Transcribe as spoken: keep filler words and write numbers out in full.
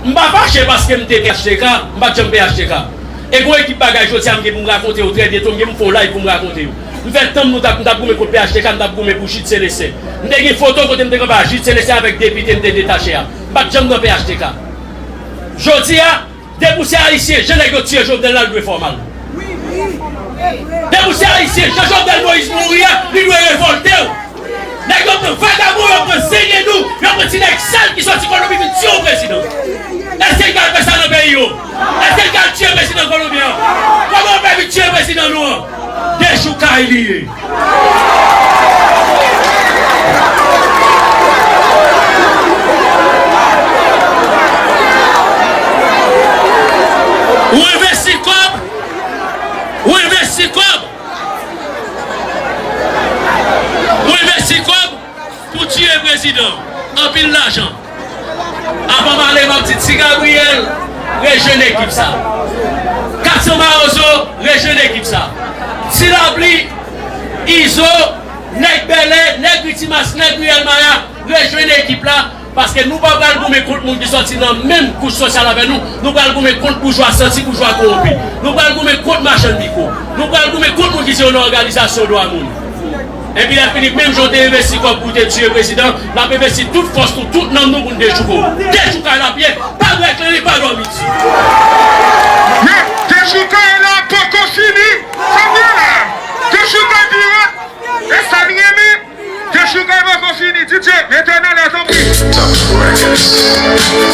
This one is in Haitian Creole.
M pa fache paske m te P H T K, m pa t janm P H T K. E gon ekip bagay jodi a m gen pou m rakonte yo trè byento, m gen pou m fè yon live pou m rakonte yo. M fè tan m nou t ap, m t ap goumen kont P H T K, m t ap goumen pou Jude Célestin. M te gen foto kote m te kanpe a Jude Célestin avèk depite m te detache a. M pa t janm nan P H T K. Jodi a, depi w se ayisyen, jan nèg yo tiye Jovenel la, l dwe fè w mal. Depi w se ayisyen, jan Jovenel Moïse mouri a, li dwe revòlte w. Nèg yo pran vagabon, yo pran zenyen nou, yo pran ti nèg sal ki sòti Kolonbi vin tiye yon prezidan. Èske n ka fè sa nan peyi yo? Èske n ka tiye prezidan kolonbyen an? Kòman yo fè vin tiye prezidan nou an? Dechoukay li ye. Ou envesti kòb, ou envesti kòb, ou envesti kòb pou tiye prezidan. Anpil lajan. Avan m ale, m ap di Ti Gabriel, rejwenn ekip sa. Kat San Mawozo, rejwenn ekip sa. Ti Lapli, Izo, nèg Bèlè, nèg Ritimas, nèg Riyèl Maya, rejwenn ekip la, paske nou pa pral goumen kont moun ki sòti nan menm kouch sosyal avè nou, nou pral goumen kont boujwa santi, boujwa kowonpi. Nou pral goumen kont machann mikwo. Nou pral goumen kont moun ki se yon òganizasyon dwa moun. Epi lè fini, menm jan w te envesti kòb pou w te tiye prezidan, n ap envesti tout fòs nou, tout nanm nou pou n dechouke w. Dechoukay l ap ye, pa dwe klere, pa dòmi di. Men, dechoukay la poko fini. Sa m gen la. Dechoukay vire. E sa m renmen. Dechoukay poko fini. D J, mete nan lè, tanpri. Top Records.